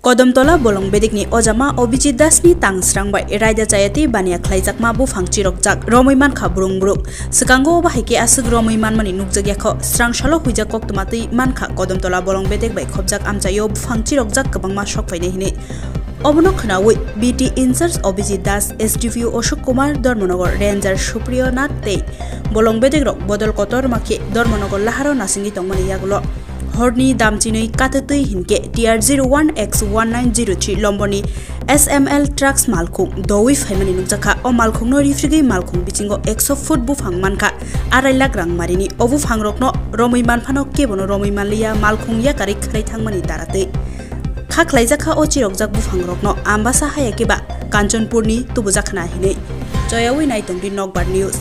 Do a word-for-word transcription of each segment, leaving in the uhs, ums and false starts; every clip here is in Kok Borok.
Kodamtola Bolong Bedekni ojama Abhijit Dasni tang srang bai raida chaya tei baniya khlaijakma buphang chirokjak romwi mankha brung bruk. Swkango obo hai khe aswk romwi manmani nukjakya kho, srang salo huijak koktwma twi mankha Kodamtola Bolong Bedek bai khopjak amchaio buphang chirokjak kwbangma sok phainai hinwi. Obono khwnawi B T in-charge Abhijit Das, S D P O Ashok Kumar, Dharmanagar Ranger Supriya Nath tei bolong bedekrok bodol kotorma khe Dharmanagar laharo nasingwi tongmani yagulo horni damchinwi katwtwi hinkhe T R zero one X one nine zero three lomboni S M L trucks malkhung dowi phaimani nukjakha. O malkhungno rifrigwi malkhung bisingo ekso foot buphang mankha arai lakh rang marini. O buphangrokno romwi manphano kebono romwi manliya, malkhung yakarwi khwnai thangmani daratwi. Kha khlaijakha o chirokjak buphangrokno Ambasa haya khe ba Kanchanpurni tubujakha hinwi. Choyawi nai tongdi Nokbar News.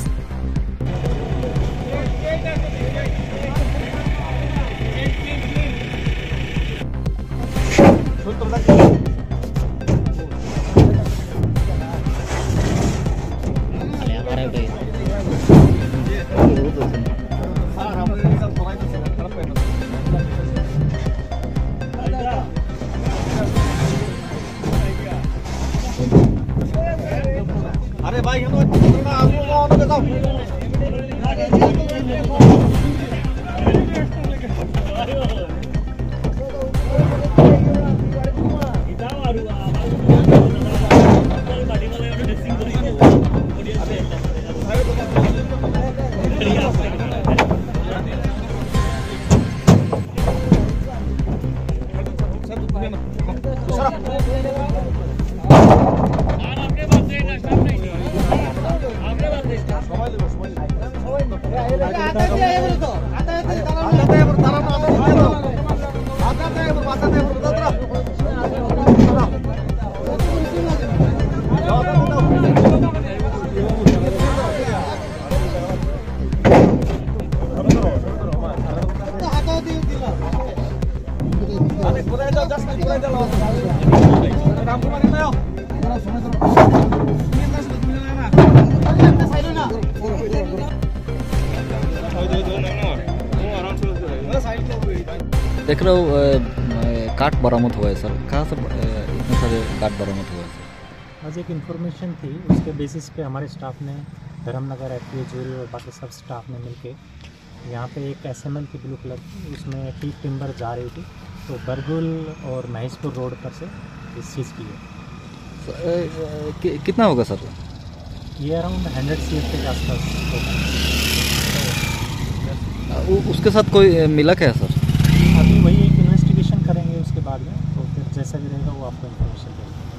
अरे भाई, ये तो देख रहे हो, अ, अ, काठ बरामद हुआ है सर। कहाँ से, अ, इतने सारे काठ बरामद हुआ है सर? आज एक इन्फॉर्मेशन थी, उसके बेसिस पे हमारे स्टाफ ने, Dharmanagar F T O jury और बाकी सब स्टाफ ने मिलके यहाँ पे एक एस एम एल थी ब्लू कलर की, उसमें टीक टिम्बर जा रही थी, तो बरगुल और महेशपुर रोड पर से ये सीज की है। सर, अ, अ, कि-, कितना होगा सर? ये अराउंड हंड्रेड सी एफ के आसपास होगा। अ, उ-, उसके साथ कोई, अ, मिला क्या सर? अभी वही एक इन्वेस्टिगेशन करेंगे उसके बाद में, तो फिर जैसा भी रहेगा वो आपको इन्फॉर्मेशन देंगे।